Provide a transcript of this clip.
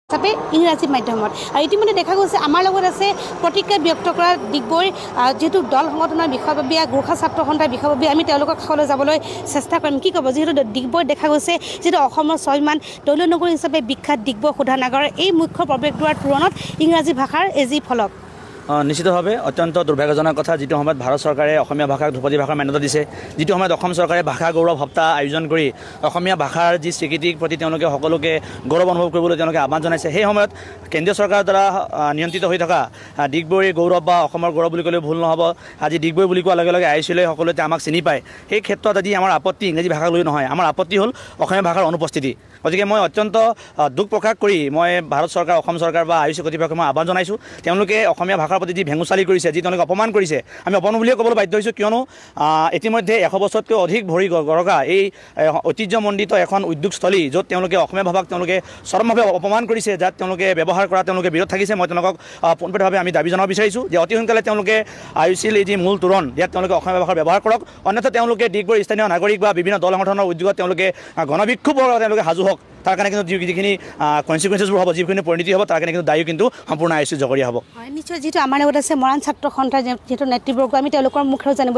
হিচাপে ইংৰাজী মাধ্যমত। আৰু ইতিমধ্যে দেখা গৈছে, আমাৰ লগত আছে প্ৰতিক্ৰিয়া ব্যক্ত কৰা ডিগবৈৰ যিহেতু দল সংগঠনৰ বিষয়ববীয়া, গোৰ্খা ছাত্ৰ সন্থাৰ বিষয়ববীয়া, আমি তেওঁলোকৰ কাষলৈ যাবলৈ চেষ্টা কৰিম। কি ক'ব, যিহেতু ডিগবৈত দেখা গৈছে, যিহেতু অসমৰ স্বাভিমান দলীয় নগৰী হিচাপে বিখ্যাত ডিগবৈ শোধনাগাৰৰ এই মুখ্য প্ৰৱেশদ্বাৰ তোৰণত ইংৰাজী ভাষাৰ এই যি ফলক? নিশ্চিতভাৱে অত্যন্ত দুৰ্ভাগ্যজনক কথা। যিটো সময়ত ভাৰত চৰকাৰে অসমীয়া ভাষাক ধ্ৰুপদী ভাষাৰ মান্যতা দিছে, যিটো সময়ত অসম চৰকাৰে ভাষা গৌৰৱ সপ্তাহ আয়োজন কৰি অসমীয়া ভাষাৰ যি স্বীকৃতিৰ প্ৰতি তেওঁলোকে সকলোকে গৌৰৱ অনুভৱ কৰিবলৈ তেওঁলোকে আহ্বান জনাইছে, সেই সময়ত কেন্দ্ৰীয় চৰকাৰৰ দ্বাৰা নিয়ন্ত্ৰিত হৈ থকা ডিগবৈৰ গৌৰৱ বা অসমৰ গৌৰৱ বুলি ক'লেও ভুল নহ'ব, আজি ডিগবৈ বুলি কোৱাৰ লগে লগে আহিছিলে সকলোৱে আমাক চিনি পায়, সেই ক্ষেত্ৰত আজি আমাৰ আপত্তি ইংৰাজী ভাষাক লৈ নহয়, আমাৰ আপত্তি হ'ল অসমীয়া ভাষাৰ অনুপস্থিতি। গতিকে মই অত্যন্ত দুখ প্ৰকাশ কৰি মই ভাৰত চৰকাৰ, অসম চৰকাৰ বা আয়ুষ কৰ্তৃপক্ষক মই আহ্বান জনাইছোঁ, তেওঁলোকে অসমীয়া ভাষাৰ প্ৰতি যি ভেঙুচালি কৰিছে, যি তেওঁলোকে অপমান কৰিছে, আমি অপমান বুলিয়ে ক'বলৈ বাধ্য হৈছোঁ। কিয়নো ইতিমধ্যে 100 বছৰতকৈ অধিক ভৰি গৰকা এই ঐতিহ্যমণ্ডিত এখন উদ্যোগস্থলী, য'ত তেওঁলোকে অসমীয়া ভাষাক তেওঁলোকে চৰমভাৱে অপমান কৰিছে, যাত তেওঁলোকে ব্যৱহাৰ কৰা তেওঁলোকে বিৰত থাকিছে। মই তেওঁলোকক পোনপটীয়াভাৱে আমি দাবী জনাব বিচাৰিছোঁ যে অতি সোনকালে তেওঁলোকে আয়ুচিল এই যি মূল তোৰণ, ইয়াত তেওঁলোকে অসমীয়া ভাষাৰ ব্যৱহাৰ কৰক, অন্যথা তেওঁলোকে ডিগবৈৰ স্থানীয় নাগৰিক বা বিভিন্ন দল সংগঠনৰ উদ্যোগত তেওঁলোকে গণবিক্ষোভৰ তেওঁলোকে সাজু হওক। তাৰ কাৰণে কিন্তু যিখিনি কনচিকুৱেঞ্চেছবোৰ হ'ব, যিখিনি পৰিণতি হ'ব, তাৰ কাৰণে কিন্তু দায়ী কিন্তু সম্পূৰ্ণ আয়ুচিল জগৰীয়া হ'ব। হয়, নিশ্চয়। যিহেতু আমাৰ লগত আছে মৰাণ ছাত্ৰ সন্থাৰ যিহেতু নেতৃবৰ্গ, আমি তেওঁলোকৰ মুখেও জানিব